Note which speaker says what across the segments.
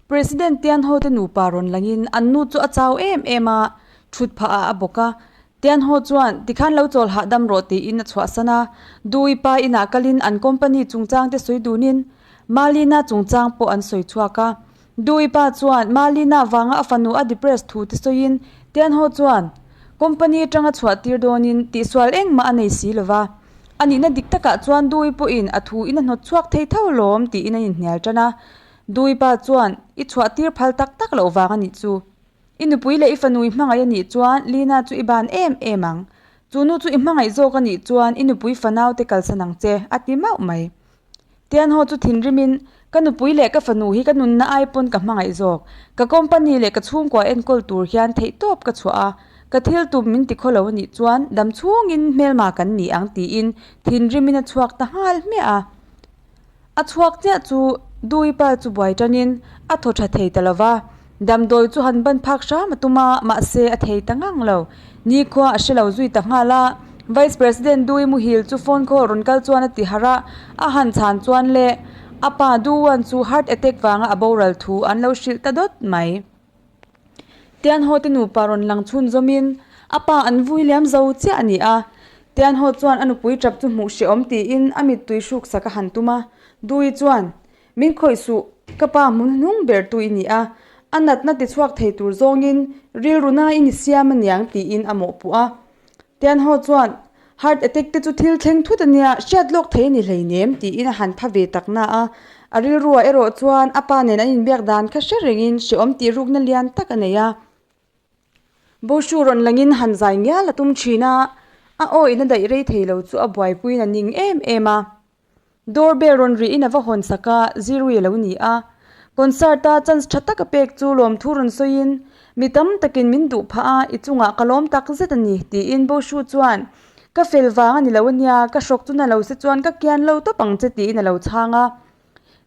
Speaker 1: President Tianho te nupa rawn langin an nu chu a chau em em a, thut phah ah a bawk a. Tianho chuan tikhan lo chawl hahdam rawh tiin a chhuahsan a, Dui pa inah kalin an company chungchang te sawi dunin Malina chungchang pawh an sawi chhuak a. Dui pa chuan Malina vanga a fanu a depress thu te sawiin Tianho chuan company atanga chhuah tir dawnin tihsual engmah a nei si lova, a nihna dik takah chuan Dui pawhin a thu in a hnawt chhuak thei tho lawm tiin an inhnial tan a. Dui pa chuan i chhuah tir phal tak tak loh vang a nih chu. I nupui leh i fanu i hmangaih a nih chuan Lina chu i ban em em ang. Chu nu chu i hmangaih zawk a nih chuan i nupui fanau te kalsan ang che, a ti mauh mai. Tianho chu thinrimin, Ka nupui leh ka fanu hi ka nunna ai pawn ka hmangaih zawk. Ka company leh ka chhungkua enkawl tur hian theihtawp ka chhuah a, ka thil tum min ti khaw lo a nih chuan dam chhungin hmelma kan ni ang tiin thinrimin a chhuak ta nghal hmiah a. A chhuak chiah chu Dui pa chu buai tanin a thaw tha thei ta lo va, damdawi chu han ban phak hram a tum a, mahse a thei ta ngang lo. Nikhua a hre lo zui ta nghal a, Vice President Dui muhil chu phone call rawn kal chuan a ti harh a, a han chhan chuan le a pa Du Wan chu heart attack vanga a boral thu an lo hrilh ta dawt mai. Tianhaw te nupa rawn lang chhun zawmin a pa an vui liam zo chiah a ni a. Tianhaw chuan a nupui tap chu hmuh hrehawm tiin a mittui hruk sak a han tum a. Dui chuan, Min khawih suh, ka pa hmun hnung ber tu i ni a, a natna ti chhuak thei tur zawngin rilru na i ni siam aniang tiin a mawhpuh a. Tianhaw chuan, Heart attack te chu thil thleng thut a nia, hriat lawk thei a ni hleinem tiin a han pha ve tak na a. A rilruah erawh chuan a pa nen an inbiak dan kha hre rengin hrehawm tih rukna lian tak a nei a. Boshu rawn langin han zai ngial a tum thin a, a aw in a daih rei thei lo chu a buaipuiin a ning em em a. Door bell rawn rihin a va hawn sak a, Zirui a lo ni a. Concert a chance tha tak a pek chu lawmthu rawn sawiin, Mi tam takin min duh phah a, i chungah ka lawm tak zet a ni, tiin Boshu chuan, Ka fel vang a ni lo ania, ka hrawk chu na lo se chuan ka kian lo tawp ang che, tiin a lo chhang a.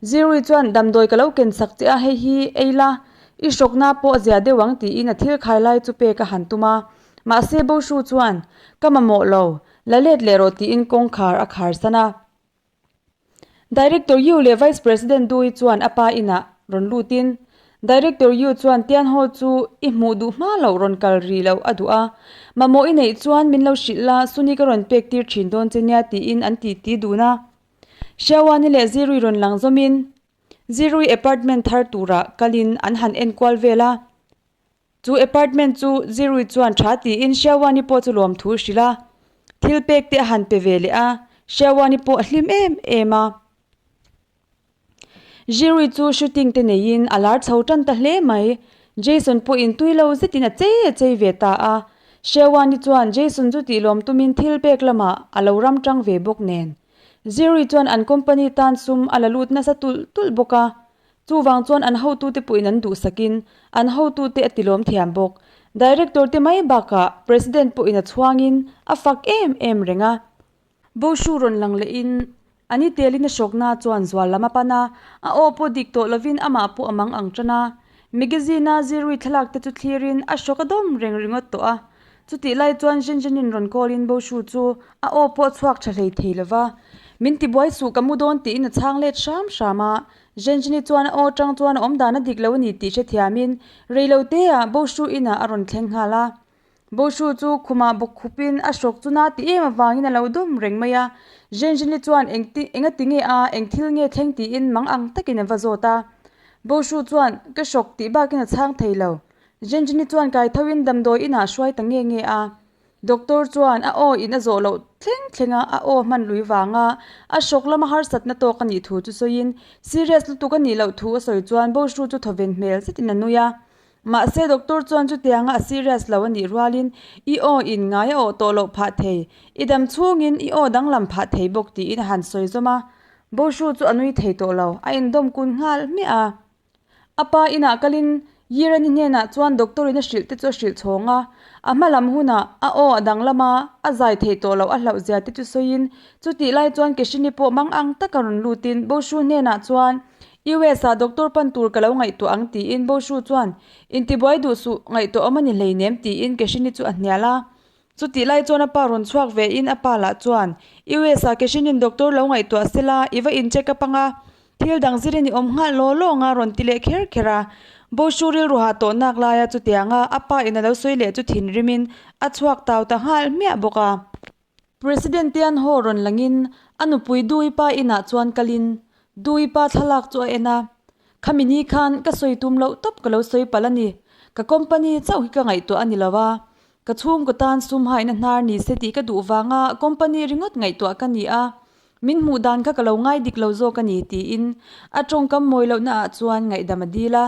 Speaker 1: Zirui chuan, Damdawi ka lo ken sak che a, hei hi ei la, i hrawkna pawh a zia deuh ang, tiin a thil khai lai chu pek a han tum a. Mahse Boshu chuan, Ka mamawh lo, La let leh rawh tiin kawngkhar a khar san a. Director Yu leh Vice President Dui chuan a pa inah rawn lutin Director Yu chuan Tian Ho chu i hmuh duh hma loh rawn kal rih loh a duh a, mamawh i neih chuan min lo hrilh la, Suni ka rawn pek tir thin dawn che nia tiin an titi dun a. Xiaoani leh Zirui rawn lang zawmin Zirui apartment thar turah kalin an han enkual vel a. Chu apartment chu Zirui chuan tha tiin Xiaoani pawh chu lawmthu a hrilh a, thil pek te a han pe ve leh a, Xiaoani pawh a hlim em em a. Zirui chu shooting te neiin a lar chho tan ta hle mai, Jason pawhin tui lo zetin a chei a chei ve ta a, Xiaoani chuan Jason chu tih lawm tumin thil pek lamah a lo ram tang ve bawk nen. Zirui chuan an company tan sum a la lut nasa tulh tulh bawk a, Chuvang chuan an hotute pawhin an duhsakin an hotute a tilawm thiam bawk. Director te mai bakah President pawhin a chhuangin a fak em em reng a. Boshu rawn lang lehin a ni telin a hrawkna chuan zual lam a pan a, a aw pawh dik tawh lovin amah pawh a mang ang tan a. Magazine-a zirui thlalak te chu thlirin a hrawk a dawm reng ringawt tawh a. Chutih lai chuan Zhenzhenin rawn call-in Boshu chu a aw pawh a chhuak tha hlei thei lova. Min tibuai suh ka mu dawn tiin a chhang let hram hram a. Zhenzheni chuan a aw tang chuan a awm dan a dik lo a ni tih hrethiamin reiloteah Boshu inah a rawn thleng nghal a. Boshu chu khumah bawk khupin a hrawk chu na ti em avangin a lo dawm reng mai a. Zhenzheni chuan engti enga ti nge a, eng thil nge thleng tiin mang ang takin a va zawt a. Boshu chuan ka hrawk tih bakin a chhang thei lo. Zhenzheni chuan kaithoin damdawi inah hruai ta nge nge a. Doctor chuan a aw in a zawh loh thleng thleng a, a aw hman lui vanga a hrawk lama harsatna tawk a nih thu chu sawiin serious lutuk a nih loh thu a sawi chuan Boshru chu thawven hmel zetin a nui a. Mahse doctor chuan chutianga a serious lo a nih rualin i aw in ngai a awh tawh loh phah thei, i dam chhungin i aw danglam phah thei bawk tiin a han sawi zawm a. Boshru chu a nui thei tawh lo, a indawm kun nghal hmiah a. A pa inah kalin Yirani hnenah chuan doctor in a hrilh te chu a hrilh chhawng a, a hma lam hunah a aw a danglam a, a zai theih tawh loh a hlauh zia te chu sawiin chutih lai chuan Keshini pawh mang ang taka rawn lutin Boshu hnenah chuan US ah doctor pan tur ka lo ngaihtuah ang tiin Boshu chuan intibuai duh suh ngaihtuah awm a ni hleinem tiin Keshini chu a hnial a. Chutih lai chuan a pa rawn chhuak ve in a pa lah chuan, US ah Keshinin doctor lo ngaihtuah sela i va in check up anga? Thil dang zirin i awm nghal law law ang a rawn ti leh kher kher a. Boshu rilru hah tawh nak laia chutianga a pa in a lo sawi leh chu thinrimin a chhuak tau ta nghal hmiah bawk a. President Tian Ho rawn langin a nupui Dui pa inah chuan kalin Dui pa thlalak chu a en a. Khami ni khan ka sawi tum loh tawp ka lo sawi palh a ni. Ka company chauh hi ka ngaihtuah a ni lo a. Ka chhungkaw tan sum haina hnar ni se tih ka duh vanga company ringawt ngaihtuah ka ni a. Min hmuh dan kha ka lo ngai dik lo zawk a ni tiin a tawngkam mawi lohna ah chuan ngaihdam a dil a.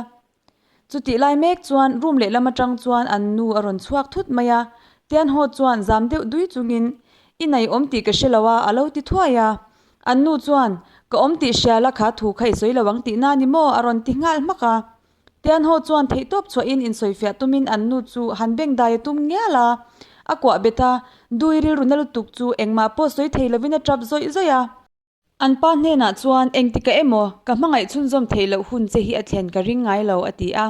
Speaker 1: Chutih lai mek chuan room lehlam atang chuan an nu a rawn chhuak thut mai a, Tianhaw chuan zam deuh dui chungin I nei awm tih ka hre lo a a lo ti thuai a. An nu chuan Ka awm tih hria la kha thu kha i sawi lo ang tihna ni maw a rawn ti nghal hmak a. Tianhaw chuan theihtawp chhuahin insawifiah tumin an nu chu han bengdai a tum ngial a, a kuah bet a, Dui rilru na lutuk chu engmah pawh sawi thei lovin a tap zawih zawih a. An pa hnenah chuan, Engtikah emaw, ka hmangaih chhunzawm theih loh hun che hi a thlen ka ring ngai lo, a ti a.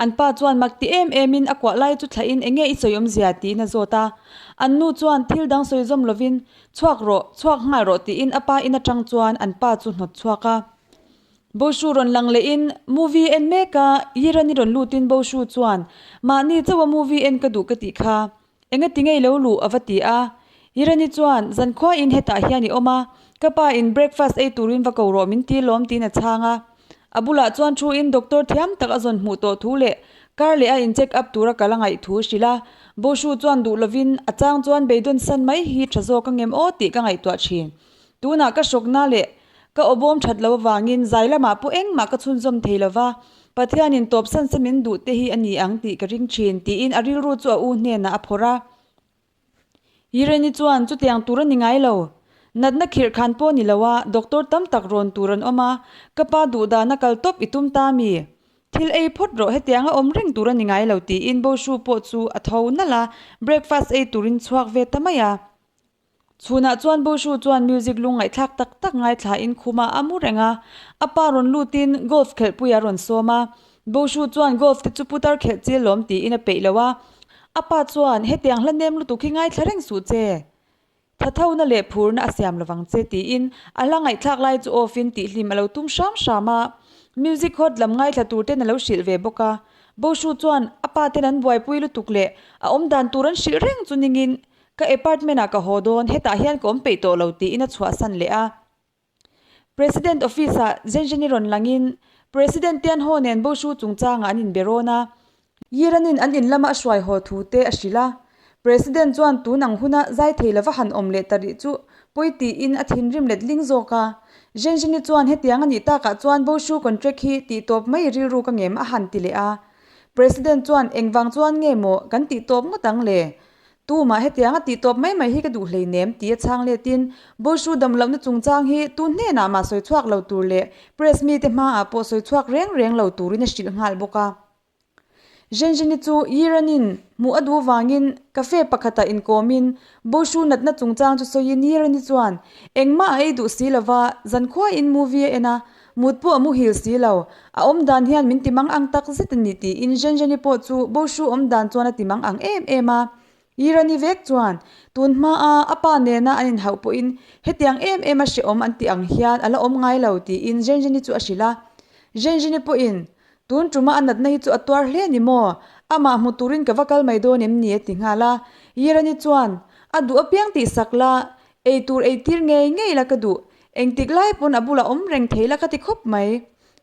Speaker 1: An pa chuan mak ti em emin a kuah lai chu thlahin enge i sawi awmzia tiin a zawt a. An nu chuan thil dang sawi zawm lovin, Chhuak rawh, chhuak nghal rawh tiin a pa in atang chuan an pa chu hnawt chhuak a. Boshu rawn lang lehin movie en mek a, Yirani rawn lutin Boshu chuan, Mahni chauha movie en ka duh ka tih kha. Enga ti ngei lo luh a va ti a. Irani chuan, Zankhuain hetah hian i awm a, ka pa in breakfast ei turin va ko rawh min ti lawm tiin a chhang a. A bulah chuan thu in doctor thiam tak a zawn hmuh tawh thu leh kar leh a in check up tura kal a ngaih thu a hrilh a. Boshu chuan duh lovin a chang chuan beidawn san mai hi tha zawk a ngem aw tih ka ngaihtuah thin. Tunah ka hrawkna leh Ka awbawm that lo avangin zai lamah pawh engmah ka chhunzawm thei lo va, Pathianin tawpsan se min duh te hi a ni ang tih ka ring thin, tiin a rilru chu a u hnenah a phawrh a. Irene chuan, Chutiang tur a ni ngai lo. Natna khirh khan pawh ni lo a, doctor tam tak rawn tur an awm a, ka pa duh dana kal tawp i tum ta mi? Thil ei phawt rawh, hetiang a awm reng tur a ni ngai lo, tiin Boshu pawh chu a tho nalh a, breakfast ei turin chhuak ve ta mai a. Chhunah chuan Boshu chuan music lung ngaihthlak tak tak ngaithlain khumah a mu reng a, a pa rawn lutin golf khelhpui a rawn sawm a. Boshu chuan golf te chu putar khelh chil lawm tiin a peih lo a. A pa chuan, Hetiang hla nem lutuk hi ngaithla reng suh che. Thathona leh phurna a siam lovang che tiin a hla ngaihthlak lai chu off in tihhlim a lo tum hram hram a. Music hot lam ngaithla tur ten a lo hrilh ve bawk a. Boshu chuan a pa ten an buaipui lutuk leh a awmdan tur an hrilh reng chu ningin Ka apartment ah ka haw dawn, hetah hian ka awm peih tawh lo tiin a chhuahsan leh a. President office ah Zhenzheni rawn langin President Tianho nen Boshu chungchangah an inbe rawn a. Yiranin an in lama a hruai haw thu te a hrilh a. President chuan tun ang huna zai thei lova han awm leh ta rih chu pawi tiin a thinrim let ling zawk a. Zhenzheni chuan hetiang a nih takah chuan Boshu contract hi tihtawp mai rilru ka ngem a han ti leh a. President chuan engvang chuan nge maw kan tihtawp ngawt ang le? Tumah hetiang a tihtawp mai mai hi ka duh hleinem ti a chhang letin Bawihru damlohna chungchang hi tu hnenah mah sawi chhuak lo tur leh press mite hmaah pawh sawi chhuak reng reng lo turin a hrilh nghal bawk a. Zhenzheni chu Yiranin hmuh a duh vangin cafe pakhatah inkawmin Bawihru natna chungchang chu sawiin Yirani chuan engmah a ei duh si lova zankhuain movie a en a, Mut pawh a muhil si lo. A awm dan hian min ti mang ang tak zet a ni tiin Zhenzheni pawh chu Boshu awm dan chuan a ti mang ang em em a. Irani vek chuan tun hmaa a pa nena an inhauh pawhin hetiang em em a hrehawm an tih ang hian a la awm ngai lo tiin Zhenzheni chu a hrilh a. Zhenzheni pawhin tun tuma a natna hi chu a tuar hle ni maw? Amah hmu turin ka va kal mai dawn em ni a ti nghal a. Irani chuan a duh apiang tihsak la, ei tur ei tir ngei ngei la ka duh. Engtik lai pawn a bulah awm reng thei la ka ti khawp mai.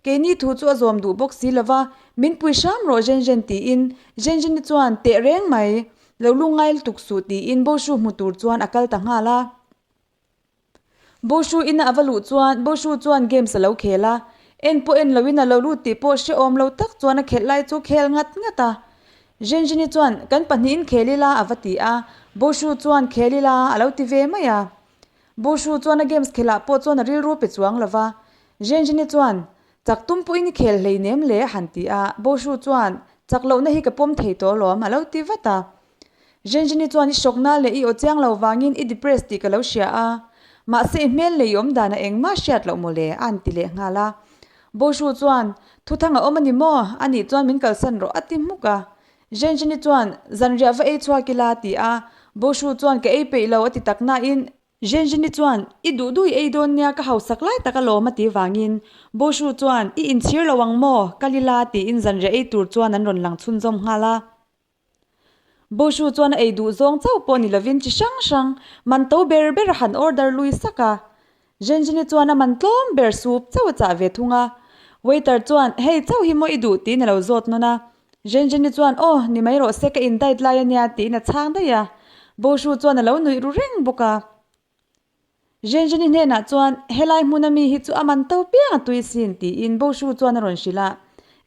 Speaker 1: Keini thu chu a zawm duh bawk si lova, min pui hram rawh Zhenzhen tiin Zhenzheni chuan teh reng mai, lo lungngai lutuk suh tiin Boshu hmu tur chuan a kal ta nghal a. Boshu ina a va luh chuan Boshu chuan games a lo khel a, en pawh en loin a lo lut tih pawh hrehawm lo tak chuan a khelh lai chu khel ngat ngat a. Zhenzheni chuan kan pahnihin khel ila a va ti a, Boshu chuan khel ila a lo ti ve mai a. Bushu chuan a games khelh ah pawh chuan a rilru pe chuang lo va. Zhenzheni chuan, Chak tum pawhin i khel hleinem le a han ti a. Bushu chuan, Chak lohna hi ka pawm thei tawh alawm a lo ti vat a. Zhenzheni chuan i hrawkna leh i aw chiang lo vangin i depressed tih ka lo hria a. Mahse i hmel leh i awm danah engmah hriat loh maw le a han ti leh nghal a. Bushu chuan, Thuthang a awm a ni maw? Anih chuan min kalsan rawh a ti hmuk a. Zhenzheni chuan, Zanriah va ei chhuak ila a ti a. Bushu chuan, Ka ei peih lo a ti tak nain. Zhenzheni chuan, I duh duh i ei dawn nia ka hausak lai tak alawm a ti vangin Boshu chuan, I inchhir lo ang maw? Kal ila tiin zanriah ei tur chuan an rawn lang chhunzawm nghal a. Boshu chuan a ei duh zawng chauh pawh ni lovin chi hrang hrang man to ber ber a han order lui sak a. Zhenzheni chuan a man tlawm ber soup chauh a chah ve thung a. Waiter chuan, Hei chauh hi maw i duh? tiin a lo zawt nawn a. Zhenzheni chuan, Aw, ni mai rawh se, ka in diet lai a nia, tiin a chhang daih a. Boshu chuan a lo nuih ru reng bawk a. Zhenzheni hnenah chuan, Helai hmuna mi hi chu a man to piang a tui sin, tiin Boshu chuan a rawn hrilh a.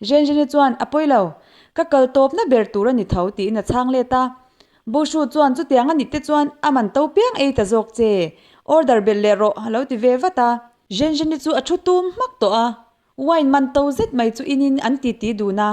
Speaker 1: Zhenzheni chuan, A pawi lo, ka kal tawpna ber tur a ni tho, tiin a chhang let a. Boshu chuan, Chutiang a nih te chuan a man to piang ei ta zawk che, order belh leh rawh, a lo ti ve vat a. Zhenzheni chu a thu tum hmak tawh a. Wine man to zet mai chu inin an titi dun a.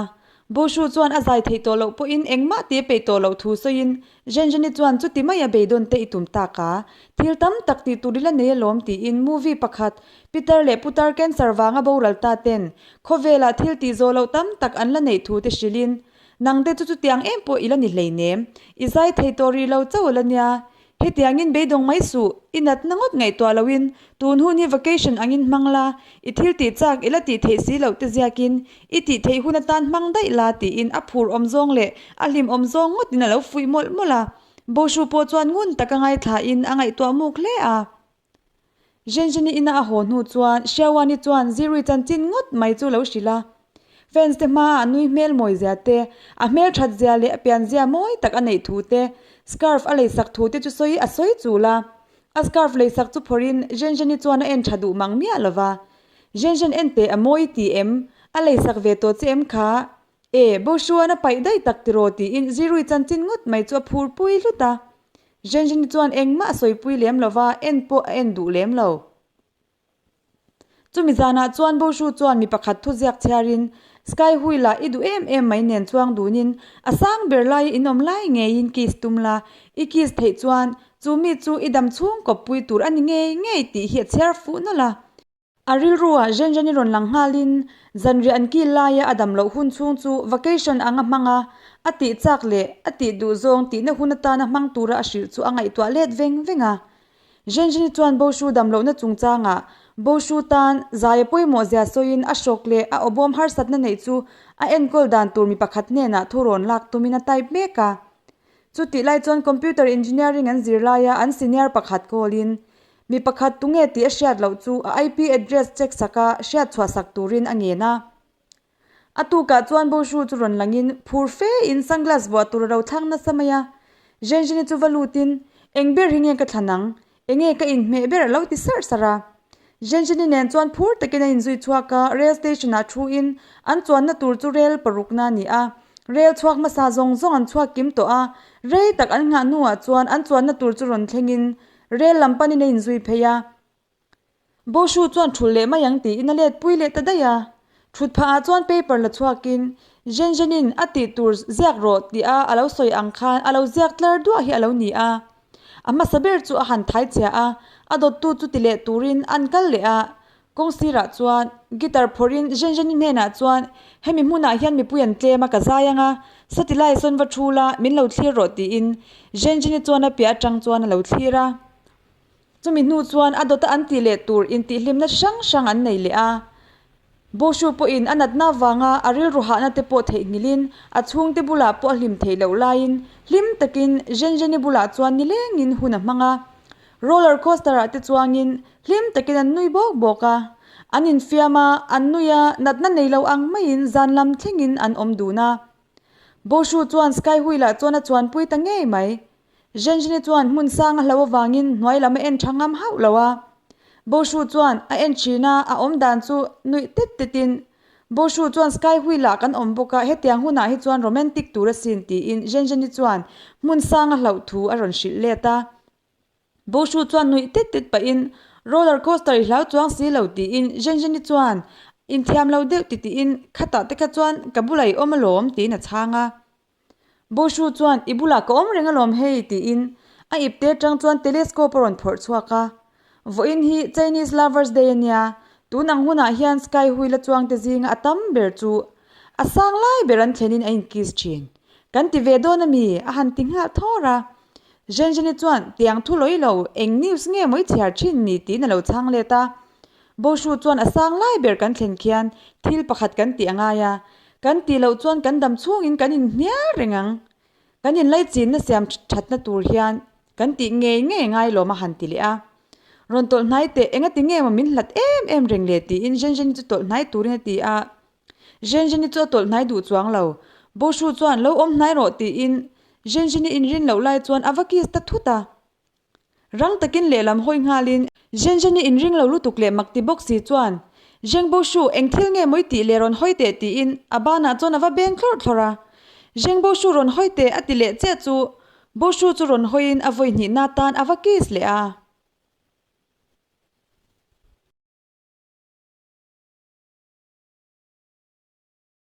Speaker 1: Boshu chuan a zai theih tawh loh pawhin engmah tih a peih tawh loh thu sawiin Zhenzheni chuan chuti mai a beidawn te i tum tak a, thil tam tak tih tur i la nei alawm tiin movie pakhat Pitar leh Putar cancer vanga boral ta ten khawvelah thil tih zawh loh tam tak an la neih thu te hrilhin nang te chu chutiang em pawh i la ni hleinem i zai thei tawh rih lo chauh la nia Hetiangin beidawng mai suh, i natna ngawt ngaihtuah loin tun hun hi vacation angin hmang la, i thil tih chak i la tih theih si loh te ziakin i tih theih hun atan hmang daih la tiin a phur awm zawng leh a hlim awm zawng ngawtin a lo fuih mawlh mawlh a. Boshu pawh chuan ngun taka ngaithlain a ngaihtuah muk hle a. Zhenzheni ina a haw hnu chuan Xiaoani chuan Zirui chanchin ngawt mai chu lo hrilh a. Fans te hmaa a nui hmel mawi zia te, a hmel that zia leh a pian zia mawi tak a neih thu te, scarf a leisak thu te chu sawi a sawi chul a. A scarf leisak chu phawrhin Zhenzheni chuan a en tha duh mang miah lo va. Zhenzhen en teh a mawi ti em? A leisak ve tawh che em kha? E, Boshuan a paih daih tak tiraw tiin Zirui chanchin ngawt mai chu a phur pui hlut a. Zhenzheni chuan engmah a sawipui lem lo va, en pawh a en duh lem lo. Chumi zanah chuan Boshu chuan mi pakhat thu ziak chhiarin, Sky Wheel-ah i duh em em mai nen chuang dunin a sang ber laia in awm lai ngeiin kiss tum la, i kiss theih chuan chu mi chu i dam chhung kawppui tur a ni ngei ngei tih hi a chhiar fuh nawlh a. A rilruah Zhenzheni rawn lang nghalin zanriah an kil laia a dam loh hun chhung chu vacation anga hmang a, a tih chak leh a tih duh zawng tihna hun atana hmang tura a hrilh chu a ngaihtuah let veng veng a. Zhenzheni chuan Boshu dam lohna chungchangah Boshu tan zai a pawimawh zia sawiin a hrawk leh a awbawm harsatna neih chu a enkawl dan tur mi pakhat hnenah thu rawn lak tumin a type mek a. Chutih lai chuan computer engineering an zir laia an senior pakhat call-in Mi pakhat tunge tih a hriat loh chu a IP address check sak a, hriat chhuah sak turin a ngen a. A tukah chuan Boshu chu rawn langin phur fe in sunglass vuah tur a ro thlang nasa mai a. Zhenzheni chu va lutin, Eng ber hi nge ka thlan ang? Enge ka inhmeh ber a lo ti sarh sarh a. Zhenzheni nen chuan phur takin a inzui chhuak a, rail station ah thu in an chuanna tur chu rail parukna a ni a. Rail chhuak hmasa zawng zawng an chhuak kim tawh a, rei tak an nghah hnuah chuan an chuanna tur chu rawn thlengin Rel lam panin a inzui phei a. Boshu chuan thulh leh mai ang tiin a let pui leh ta daih a. Thut phah ah chuan paper la chhuakin Zhenzhenin a tih tur ziak rawh tih a a lo sawi ang khan a lo ziak tlar duah hi a lo ni a. A hmasa ber chu a han thai chhia a, a dawttu chu ti leh turin an kal leh a. Kawng sirah chuan guitar phawrhin Zhenzheni hnenah chuan hemi hmunah hian mipui an tlem a ka zai ang a, sati lai sawn va thu la min lo thlir rawh tiin Zhenzheni chuan a piah atang chuan a lo thlir a. Chumi hnu chuan a dawta an tih leh tur intihhlimna hrang hrang an nei leh a. Boshu pawhin a natna avanga a rilru hahna te pawh theihnghilhin a chhungte bulah pawh a hlim theih loh laiin hlim takin Zhenzheni bulah chuan nilengin hun a hmang a. Roller coaster ah te chuangin hlim takin an nui bawk bawk a, an infiam a, an nui a, natna nei lo ang maiin zan lam thlengin an awm dun a. Boshu chuan Sky Wheel ah chuan a chuanpui ta ngei mai. Zhenzheni chuan hmun sang a hlo avangin hnuai lam a en tha ngam hauh lo a. Boshu chuan a en thin a, a awm dan chu nuih tet tetin Boshu chuan Sky Wheel ah kan awm bawk a, hetiang hunah hi chuan romantic tur asin tiin Zhenzheni chuan hmun sang a hlauh thu a rawn hrilh let a. Boshu chuan nuih tet tet pahin roller coaster i hlau chuang si lo tiin Zhenzheni chuan inthiam lo deuh ti tiin khatah te kha chuan ka bulah i awm alawm tiin a chhang a. Boshu chuan i bulah ka awm reng alawm hei tiin a ipte atang chuan telescope a rawn phawrh chhuak a. Vawiin hi Chinese Lovers Day a nia, tun ang hunah hian sky wheel a chuangte zinga a tam ber chu a sang lai ber an thlenin a inkiss thin. Kan ti ve dawn a mi? a han ti nghal thawr a. Zhenzheni chuan, Tiang thu lawi lo, eng news nge maw i chhiar thin ni? tiin a lo chhang let a. Boshu chuan a sang lai ber kan thlen khian thil pakhat kan tih a ngai a, kan tih loh chuan kan dam chhungin kan inhnial reng ang. Kan inlaichinna siam thatna tur hian kan tih ngei ngei a ngai lawm a han ti leh a. Rawn tawlh hnai teh, engati nge maw min hlat em em reng le? tiin Zhenzheni chu tawlh hnai turin a ti a. Zhenzheni chu a tawlh hnai duh chuang lo. Boshu chuan lo awm hnai rawh tiin Zhenzheni inrin loh lai chuan a va kiss ta thut a. Rang takin lehlam hawi nghalin Zhenzheni inring lo lutuk leh mak ti bawk si chuan Zheng Boshu eng thil nge maw i tih leh rawn hawi teh tiin a banah chuan a va beng thlawrh thlawrh a. Zheng Boshu rawn hawi teh a ti leh chiah chu Boshu chu rawn hawiin a vawi hnihna tan a va kiss leh a.